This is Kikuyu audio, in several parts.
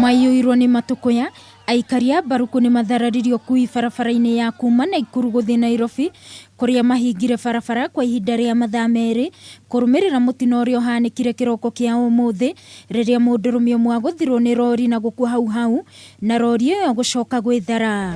Maiyũirwo nĩ matũkũya, aikari a Mbaruku nĩ mathararirie ũkui barabara-inĩ ya kuma Naikuru gũthiĩ Nairobi kũrĩa mahingire barabara kwa ihinda rĩa mathaa merĩ kũrũmĩrĩra mũtino ũrĩa ũhanĩkire kĩroko kĩa ũmũthĩ rĩrĩa mũndũrũme ũmwe agũthirwo nĩ rori na gũkua hau hau na rori ĩyo gũcoka gwĩthara.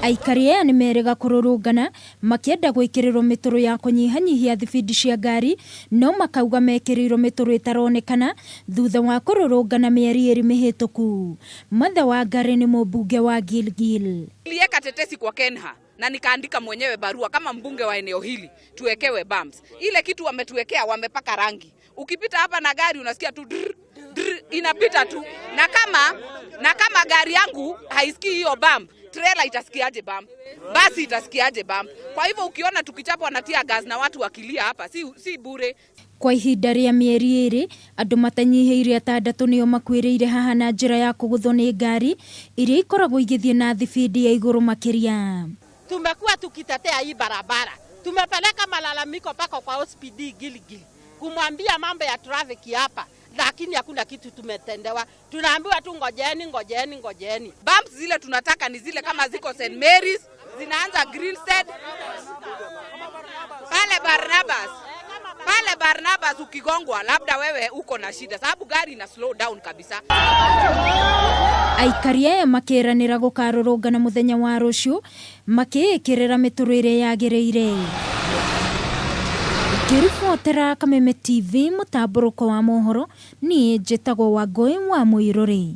Aikari aya nĩ merĩga kũrũrũngana makĩenda gwĩkĩrĩrwo mĩtũrũ ya kũnyihanyihia thibindi cia ngari no makauga mekĩrĩirwo mĩtũrũ ĩtaronekana thutha wa kũrũrũngana mĩeri ĩrĩ mĩhĩtũku. Martha Wangari nĩ mũmbunge wa Gilgil. Niliweka tetesi kwa Kenha na nikaandika mwenyewe barua kama mbunge wa eneo hili tuwekewe bumps. Ile kitu wametuwekea wamepaka rangi. Ukipita hapa na gari unasikia tu drr, drr, inapita tu. Na kama na kama gari yangu haisikii hiyo bump, trailer itasikiaje bump? Basi itasikiaje bump? Kwa hivyo ukiona tukichapwa na tear gas na watu wakilia hapa si, si bure. Kwa ihinda rĩa mĩeri ĩrĩ, andũ matanyihĩire atandatũ nĩo makuĩrĩire haha na njĩra ya kũgũthwo nĩ ngari iria ikoragwo igĩthiĩ na thibindi ya igũrũ makĩria. Tumekuwa tukitetea hii barabara, tumepeleka malalamiko mpaka kwa OCPD Gilgil kumwambia mambo ya traffic hapa, lakini hakuna kitu tumetendewa. Tunaambiwa tu ngojeni, ngojeni, ngojeni. Bumps zile tunataka ni zile kama ziko St Mary's, zinaanza Greenstead pale Barnabas pale Barnabas, ukigongwa labda wewe uko na shida, sababu gari ina slow down kabisa. Aikari aya makeranĩra gũkarũrũngana mũthenya wa rũciũ makĩĩkĩrĩra mĩtũrũ ĩrĩa yagĩrĩire. Ngĩribotera Kameme TV mũtambũrũko wa mohoro, niĩ njĩtagwo Wangũi wa Mũirũrĩ.